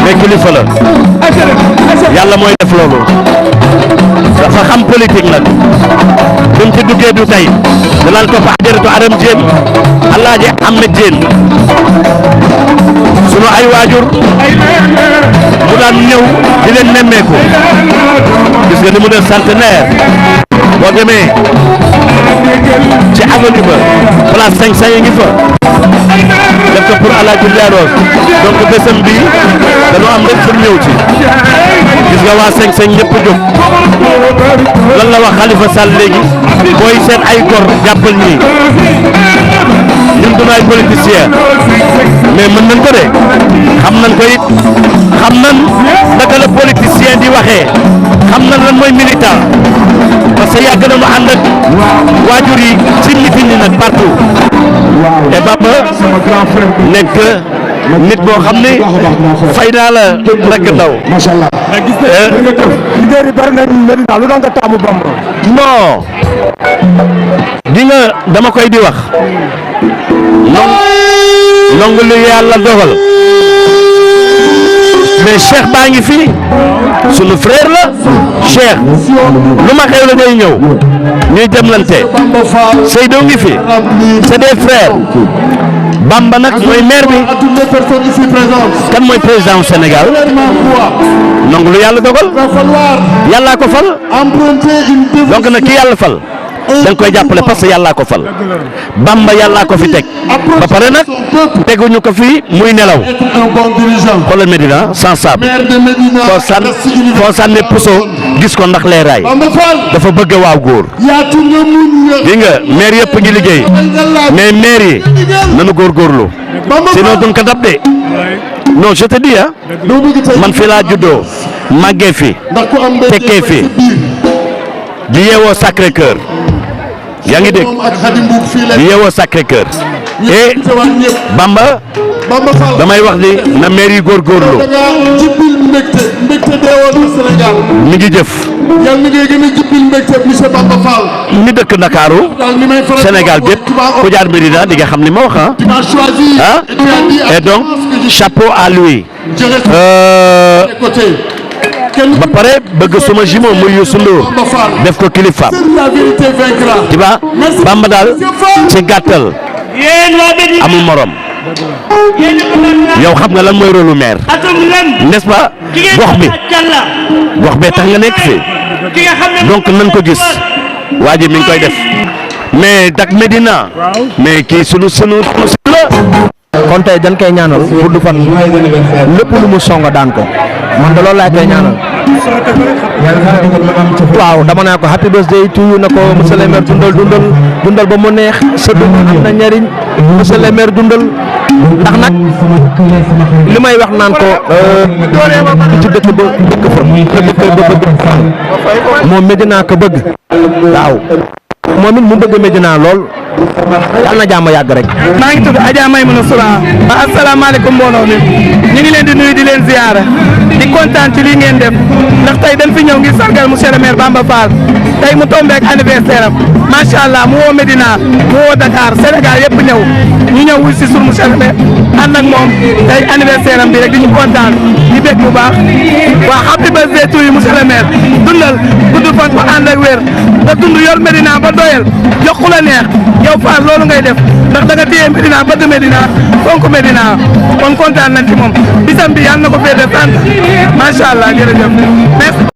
mais kilifa la yàlla mooy def loolu dafa xam politique nag bi mu ci duggee du tey da daan topp Ajaratu Aram Diène Alaaji Ahmed Diène sunu ay waajur mu daan ñëw di leen nemmeeku gis nga ni mu def centenaire boo demee ci avenue ba place 500 yi ngi fa def ko pour Alaaji Ndiaroos donc bésam bi dañoo am rek pour ñëw ci gis nga waa 500 ñëpp jóg lan la wax Khalifa Sall léegi booy seen ay gor jàppal ñii ñun du ay politicien mais mën nañ ko de xam nañ ko it xam nañ naka la politicien di waxee xam nañ lan mooy militant parce que yàgg nañu ànd ak waajur yi ci meeting yi nag partout et Bamba nekk nit boo xam ne fay naa la rek ndaw. macha allah. leader yi bari nañu leen daal lu doon nga taamu Bamba. non di nga dama koy di wax nangu lu yàlla dogal mais Cheikh baa ngi fi sunu frère la Cheikh lu ma xew la day ñëw ñuy demlante Seydou ngi fi c'est des frères Bamba nag mooy maire bi kan mooy président du Sénégal nangu lu yàlla dogal yàllaa ko fal donc nag ki yàlla fal da nga koy jàppale parce que yàllaa ko fal Bamba yàllaa ko fi teg ba pare nag teguñu ko fi muy nelaw xoolal Medina sans sable foo sànne puso gis ko ndax leeraay dafa bëgg waaw góor gi nga maire yëpp ngi liggéey mais maire yi nanu góorgóorlu sinon duñ ko dab de non je te dis man fi laa juddoo màggee fi tekkee fi di yeewoo Sacré Cœur yaa ngi dégg di yeewoo Sacré Cœur et Bamba damay wax ni na maire yi góorgóorlu mi ngi jëf mi dëkk Ndakaaru Sénégal gépp ku jaar Médina di nga xam ni ma wax ah et donc chapeau à lui ba pare bëgg suma jumeau muy Youssou Ndour def ko kilifaam tu vois Bamba daal ci gàttal amul morom yow xam nga lan mooy rôle lu maire n'est-ce pas gox bee tax nga nekk fi donc nañ ko gis waa ji mi ngi koy def mais dak Medina mais kii sunu la kon tey dañ koy ñaanal gudd fan lépp lu mu songa daan ko man de loolu laa koy ñaanal waaw dama naa ko happy birthday to you na ko monsieur le maire dundal ba mu neex sa dund am na njariñ monsieur le maire dundal ndax nag li may wax naan ko ci dëkk ba dëkk fa dëkk ba bëgg moom Medina ko bëgg waaw moom it mu bëgg Medina lool yàlla na jàmm yàgg rek. maa ngi tudd Adja Maymouna Soura. asalaamaaleykum mbooloo mi ñu ngi leen di nuyu di leen ziyaara di kontaan ci lii ngeen def ndax tey dañ fi ñëw ngir sargal monsieur le maire Bamba Fall tey mu tombé ak anniversaire am macha allah mu woo Medina mu woo Dakar Sénégal yëpp ñëw ñu ñëw wuy si sur monsieur le maire ànd ak moom tey anniversaire am bi rek di ñu kontaan di bég bu baax waa happy birthday to you monsieur le maire dundal gudd fan ko ànd ak wér nga dund yor Medina ba doyal yokku la neex. yow Fall loolu ngay def ndax da nga téye Medina bëgg Medina fonk Medina kon kontaan nañ ci moom bisam bi yàlla na ko féete sant macha allah jërëjëf merci.